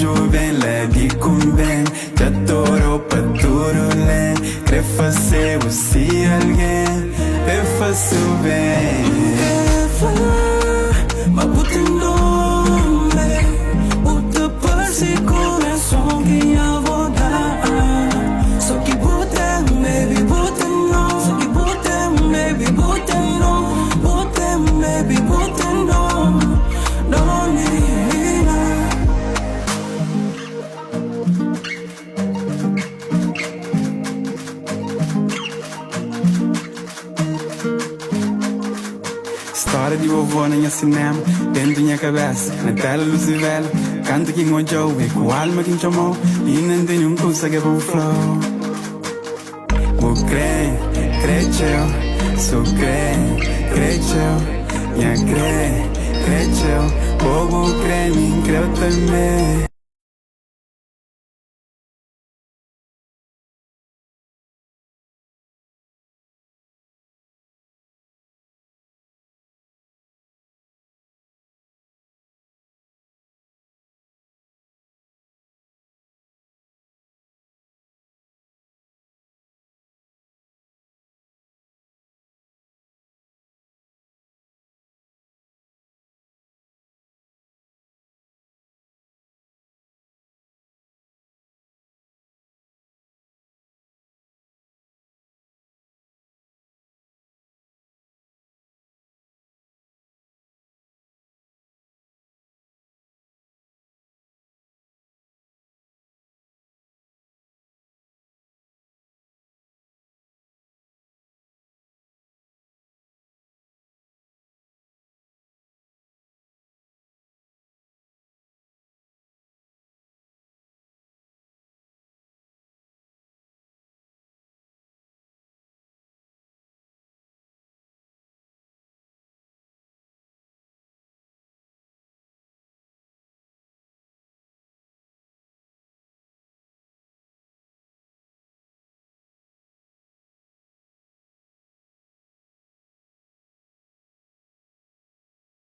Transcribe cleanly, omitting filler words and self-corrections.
Jovem lá di convém Dja torou pa tudo lém Kre fase-bu si alguém Vem fase-u bem N kre fla ma bu ten nome Bu ta parse ku benson ki nha avó da So ki bu ten, baby, bu ten nome So ki bu ten, baby, bu ten nome Bu ten, baby, bu ten nome Nome, na. Stória di vovó na nha sinéma Dentu nha kabésa, na téla lus di véla Kantu ki N odja-u, é ku alma ki N txoma-u Inda N tene un kusa ke pa bu fla-u Bu kre, kre txeu Su kre, kre txeu Nha kre, kre txeu Bo bu kre, mi N kre-u tanbê.